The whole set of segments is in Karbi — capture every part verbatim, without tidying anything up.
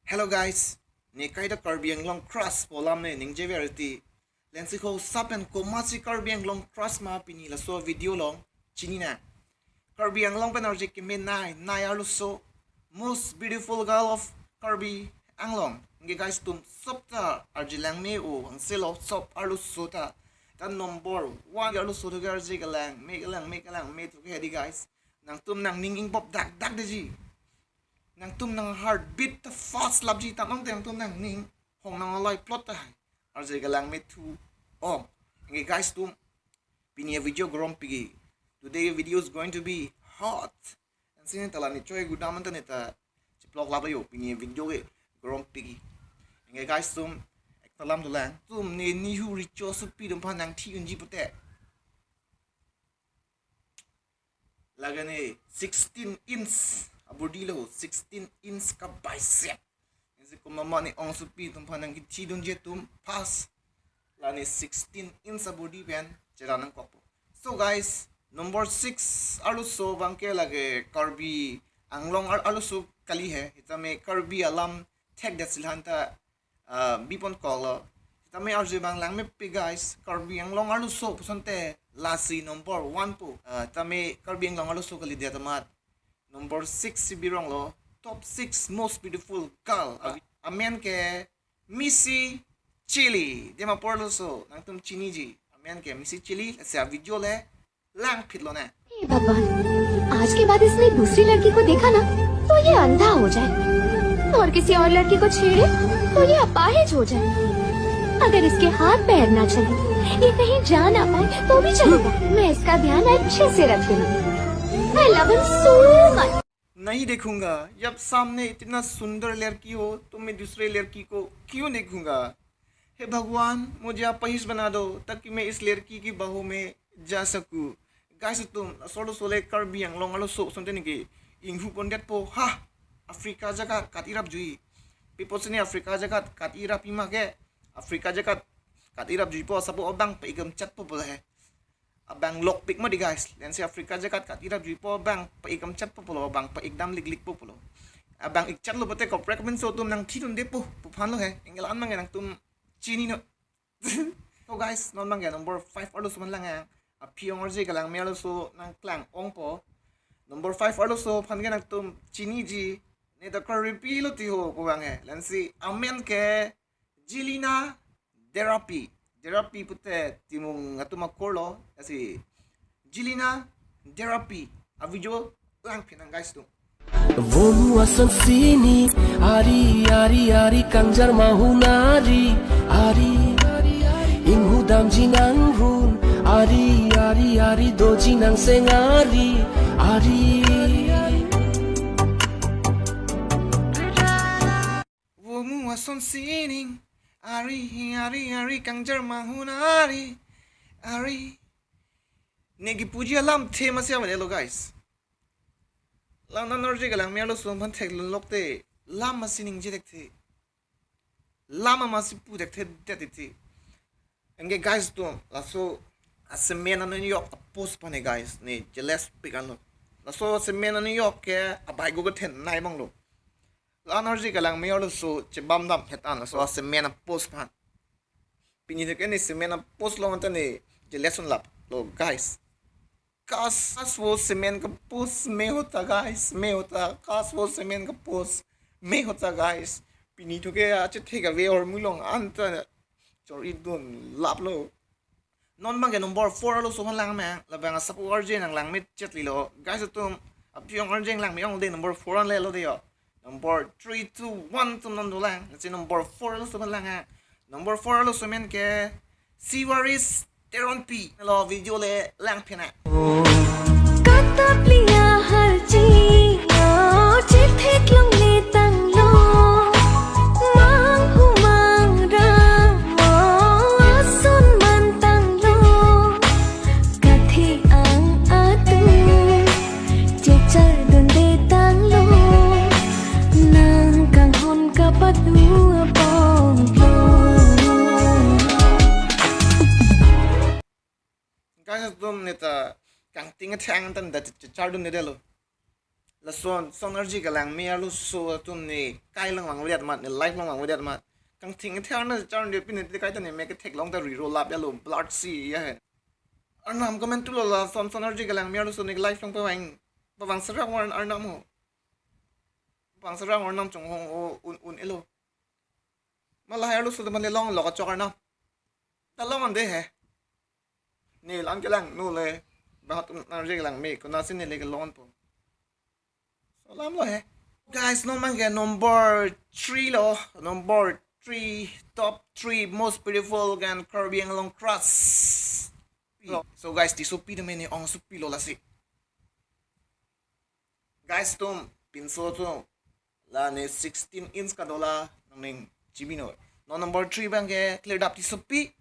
Hello guys, ne kaita Karbi Anglong crush pu alam ne ningje verti. Lasi ko sap pen komatsi Karbi Anglong crush ma pini laso video along chinine. Karbi Anglong pen arje kemenei, nei arloso, most beautiful girl of Karbi Anglong. Anke guys atum sop ta arje langme o, angselo sop arloso ta. Ta number one arloso thu ke arje kelangme, kelangme, kelangme thu ke hedi guys. Nangtum nangning ingpop dak dak detji. Nangtum nang heartbeat ta fast lapji, tangte nangtum nangning hong nang alai plot tahai. Arje kelangme thu ong. Anke guys atum, pini avideo grompikji. Today video is going to be hot. Lasi ne ta la ne choi gudam anta ne ta chiplok lap yo, pini avideo ke grompikji. Anke guys atum, ekta alam dolang. Atum ne nihu richo supi atum aphan nangthi unji pute. Lake ne sixteen inch abody lo, sixteen inch ka bicep. Lasi komat ma ne ong supi atum aphan nangkithi dunji atum pass. La ne sixteen inch abody pen chera nangkokpo. So guys, number six arloso abang ke lake Karbi Anglong ar-, arloso kali he. Sitame Karbi alam thekdet silhan ta ah, bipon koklo. Sitame arje abang langmepi guys, Karbi Anglong arloso pusonte lasi number one pu. Ah, tame Karbi Anglong arloso kalidet amat number six si birong lo. Top six most beautiful girl. Ah, amen ke Missy Chili. Dimapur arloso, nangtum chiniji. Amen ke Missy Chili, lasi avideo le langphit lo ne. हे भगवान, आज के बाद इसने दूसरी लड़की को देखा ना, तो ये अंधा हो जाए, और किसी और लड़की को छेड़े, तो ये अपाहिज हो जाए। अगर इसके हाथ पैर ना चले, ये कहीं जा ना पाए, तो भी चलेगा। मैं इसका ध्यान अच्छे से रखूंगी। I love him so much. नहीं देखूंगा, जब सामने इतना सुंदर लड़की हो, तो मैं दूसरे लड़की को क्यों देखूंगा? हे भगवान, मुझे अपाहिज बना दो, ताकि मैं इस लड़की की बाहों में जा सकूं। Guys atum, laso arloso le Karbi Anglong arloso asonte neke inghu pondetpo ha. Africa ajaga kat irap jui. Pi apotsi ne Africa ajaga kat irap ima ke. Africa ajaga kat irap juipo, asapo abang pe-ik damchatpo pulo he. Abang lokpik mati guys. Lasi Africa ajaga kat irap juipo abang pe-ik damchatpo pulo, abang pe-ik dam liklikpo pulo. Abang ikchatlo pute kaprek amen so atum nangthi dundepo pu aphan lo he. Anke la-an abang ke nangtum chini non. So guys, non abang ke number five arloso aphan lang he. Aphi ong arje kelangme arloso nangklang ongpo. Number five arloso aphan ke nangtum chiniji. Ne ta Karbipi lo ti ho pu abang he. Lasi amen ke Jelena Derapi. Derapi pute Timung atum akur lo. Lasi Jelena Derapi avideo langphi nang guys atum. Vomu ason sini, ari, ari, ari, kangjar mahun ari, ari, inghu damji nanghun, ari, ari, ari, doji nangseng ari, ari. Vomu ason sining, ari, ari, ari, kangjar mahun ari, ari. Ne kipuji alam the masi avedetlo guys. La non arje kelangme arloso aphan theklong lokte, lam masi ningje thekthe. Lam masi pu thekthe det thekthe. Anke guys atum, laso asemen anujok apost aphan he guys, ne jealous pik anlo. Laso asemen anujok ke abai go kethenei abang lo. La non arje kelangme arloso chebam dam het an laso asemen apost aphan. Pini thu ke ne semen apost along anta ne jealous un laplo guys. Kas, kas wo semen kapost me hota guys, me hota, kas wo semen kapost me hota guys. Pini thu ke achethe kave ahormu along anta chor-i dun laplo. Non abang ke number four arloso aphan lang me, labang asapo arje nanglangme chet lilo. Guys atum, aphi ong arje nanglangme ong de number four an lelo de yo. Number three, two, one atum non dolang. Lasi number four arloso aphan lang he. Number four arloso amen ke Siwaris Teronpi. Lo video le langphi nang. Katap liya harji, o, chithek longle tanglo. Manghu mangra, o, ason man tanglo. Kathi ang atum, chechar dunde tanglo. Nang kanghon kapadu aponglo. Guys atum, ne ta kangting athang anta ne ta chechar dundedetlo. Lason, Son Arje Kelang Me arloso atum ne kai lang vangvedet amat, ne live lang vangvedet amat. Kangthing the arna char ne pine te kaita ne me kethek long ta riro lap ya lo, blood si ya he. Arnam comment tulo lason, Son Arje Kelang Me arloso ne live lang pavang, pavang sarang war arnam ho. Pavang sarang arnam chonghong o un un elo. Ma lahai arloso teman le longlo kachok arnam. Ta long ande he. Ne la-an kelang nu le. Bahat Son Arje Kelang Me, konatsi ne le kelongpo. So alam lo he. Guys, non abang ke number three lo. Number three, top three most beautiful and Karbi Anglong crush. So guys, tisopi atum ne ongsopi lo lasi. Guys atum, pinso atum, la ne sixteen inch kedo la nangning chibino. Non number three abang ke Klirdap Tissopi.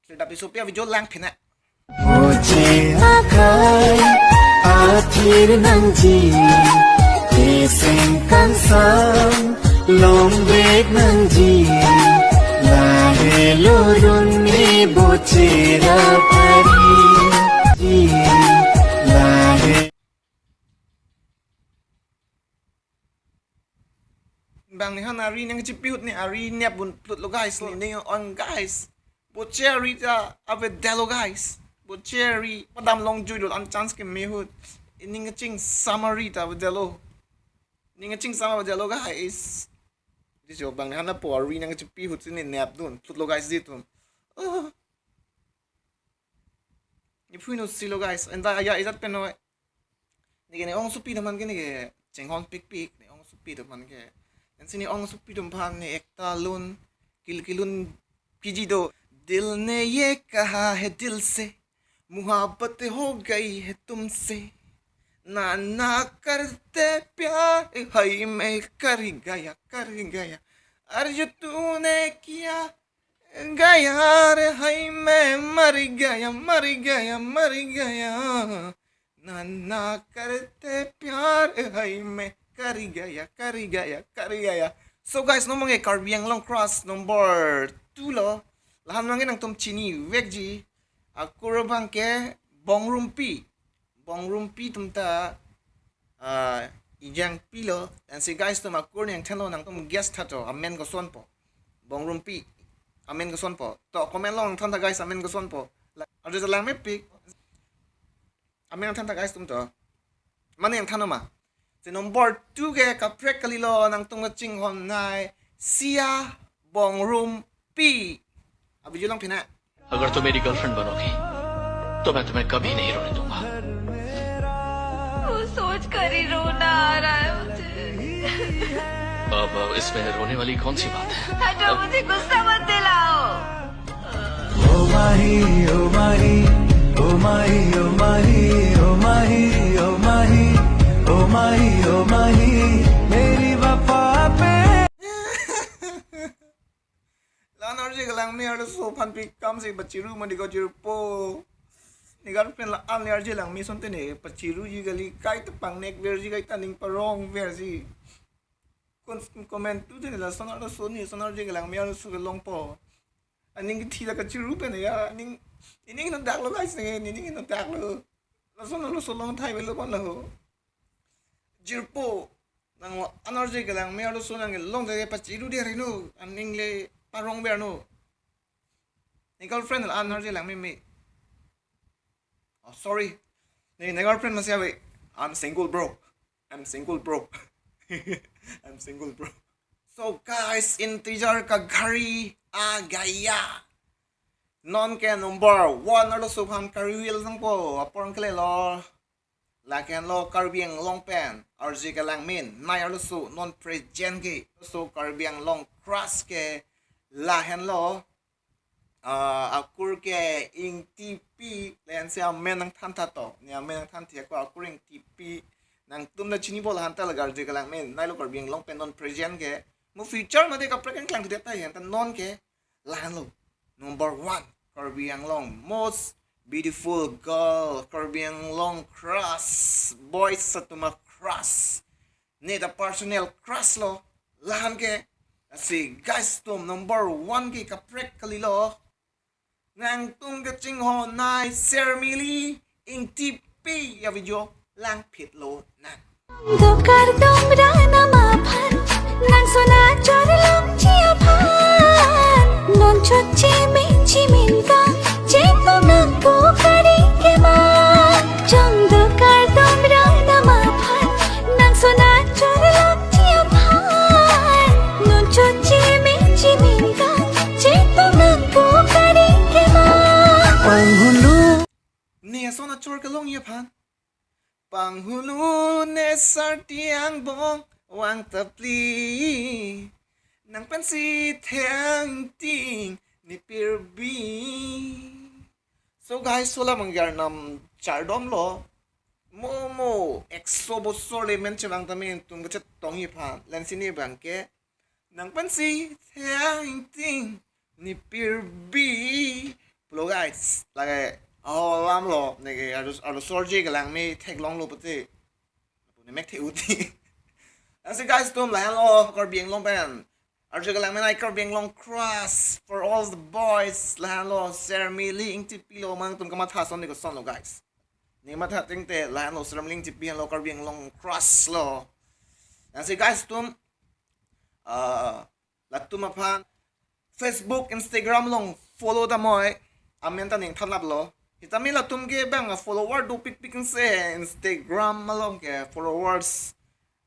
Klirdap Tissopi avideo lang phin na. Oche akai athir nangji, teseng kangsam longbek nangji, lahelo run ne bochera pari ji, lahe. Bang ne han ari nangchipi ahut ne ari nep un plutlo guys, ne ning on guys. Bocheri ta avedetlo guys. Bocheri padam longjuilo an chance keme ahut. Ining kachingsam ari ta avedetlo. Ining kachingsam avedetlo guys. Di jo bang ne han apo ari nangchipi ahut si ne nep dun plutlo guys di atum. Oh. Iphui no silo guys. Enta aya ijat pen noi. Ne ke ne ongsopi atum aphan ke ne ke chinghon pikpik, ne ongsopi atum aphan ke. Ansi ne ongsopi atum aphan ne ekta lun, kil kilun piji do. दिल ने ये कहा है दिल से, मोहब्बत हो गई है तुमसे, ना ना करते प्यार, हाय मैं कर गया, कर गया, अर्ज तूने किया, गया रे हाय मैं मर गया, मर गया, मर गया, ना ना करते प्यार, हाय मैं कर गया, कर गया, कर गया. So guys, non abang ke Karbi Anglong crush number two lo. La-an abang ke nangtum chinivekji. Akur abang ke Bongrumpi. Bongrumpi atum ta, ah, ijang pilo. Ansi guys atum akur ne nangthanlo, nangtum guess tha to, amen kosonpo. Bongrumpi. Amen kosonpo. To comment along nangthan tha guys, amen kosonpo. La, arje Kelang Mepik. Amen nangthan tha guys atum to. Mane nangthan ma? Si number two ke kaprek kalilo, nangtum kachinghon nai, Sia Bongrumpi. Avideo lang phin na. अगर तुम मेरी गर्लफ्रेंड बनोगी तो मैं तुम्हें कभी नहीं रोने दूंगा. वो सोच कर ही रोना आ रहा है मुझे. अब इसमें रोने वाली कौन सी बात है? हटो, मुझे गुस्सा मत दिलाओ. Oh mahi, oh mahi, oh mahi, oh mahi, oh mahi, oh mahi, oh mahi, oh mahi, meri wafa pe. La-an arje Kelang Me arloso aphan pi kam si pachiru mati ko jirpo. Ne girlfriend la-an le arje Kelang Me asonte ne pachiruji kali, kaita pangnek verji, kaita ning parong verji. Kon comment tu te ne lason arloso ne, Son Arje Kelang Me arloso kelongpo. Aning kithi ta kachiru pen ya, aning, ining inutdaklo guys ne, ining inutdaklo. Lason arloso long thai velo pon lo ho. Jirpo, nang la-an arje Kelang Me arloso nang kelong te pachiru de rino, aning le parong verno. Ne girlfriend la-an arje Kelang Me me. Oh, sorry. Ne, ne girlfriend masi ave. I'm single, bro. I'm single, bro. I'm single, bro. So guys, integer ka gari aa gaya. Non ke number one arloso aphan Karbi Wheel sangpo apor ang kele lo. Lahenlo Karbi Anglong pen Arje Kelang Me nai arloso non present ke. So Karbi Anglong crush ke lahenlo. Ah, akur ke Ingtipi, lahensi amen nangthan tha to. Ne amen nangthan thi akur, akur Ingtipi. Nangtum ta chinipo lahan ta, la Arje Kelang Me nai lo Karbi Anglong pen non present ke. Mo future mate kaprek keklang thudet ta, anta non ke lahenlo. Number one, Karbi Anglong most beautiful girl, Karbi Anglong crush, boys atum a crush. Ne ta personal crush lo, lahen ke. Lasi guys atum, number one ke kaprek kalilo. Nangtum kachinghon nai Sermili Ingtipi avideo langphit lonang. Dokar dong rana maphan, nang sona chor long chi aphan. Non chot chimin chimin kang, chengkong nang pu kari kema. Chong dokar dong rana maphan, nang sona chor long chi aphan. Non chot chimin chimin kang, chengkong nang pu kari kema. Panghulu. Ne sona chor kelong ye phan. Panghulu ne sarti angbong vang tapli. Nang pensi theng ting ne pirbi. So guys, sola manggar nam chardom lo. Mo mo, ekso bosor le men chevang tame tum kachetong hi phan. Lensi ne bang ke. Nang pensi theng ting ne pirbi. Pulo guys, lake aho alam lo, neke arlo, arlo sorji kelang me theklong lo pute. Pune mek the uti. Ansi guys tum lahan lo Karbi Anglong pen. Arjo kelang menai Karbi Anglong crush for all the boys. Lahan lo Sermili Ingtipi lo mang tum kamatha son ni ko son lo guys. Ne matha ting te lahan lo Sermili Ingtipi lo Karbi Anglong crush lo. Ansi guys tum, ah, latum aphan Facebook, Instagram along follow damnoi, amen ta ning thanlap lo. Sitame latum ke bang a follower dopik pik se Instagram along ke followers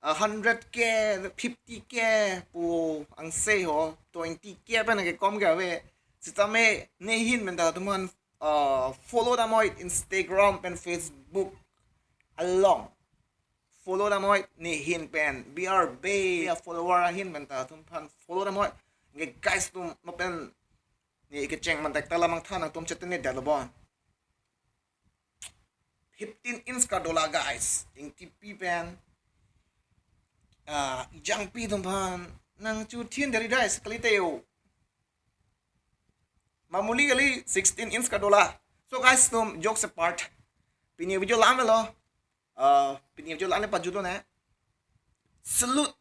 a hundred K, fifty K pu angse ho, twenty K pen ke kom ke ave. Sitame ne ahin pen ta latum aphan, ah, follow damnoi Instagram pen Facebook along. Follow damnoi ne ahin pen, B R B a follower ahin pen ta latum aphan follow damnoi. Nge guys tum ma pen ne kecheng mantek ta lamang than nangtum chetene det lo bon. Fifteen inch kadola guys, Ingtipi pen. Ah, Ejangpi atum aphan nang chu thin dari guys, kali te yo. Mamuli kali sixteen inch kadola. So guys tum, jokes apart. Pini video lam lo. Ah, pini video lam le pajut lo ne. Salute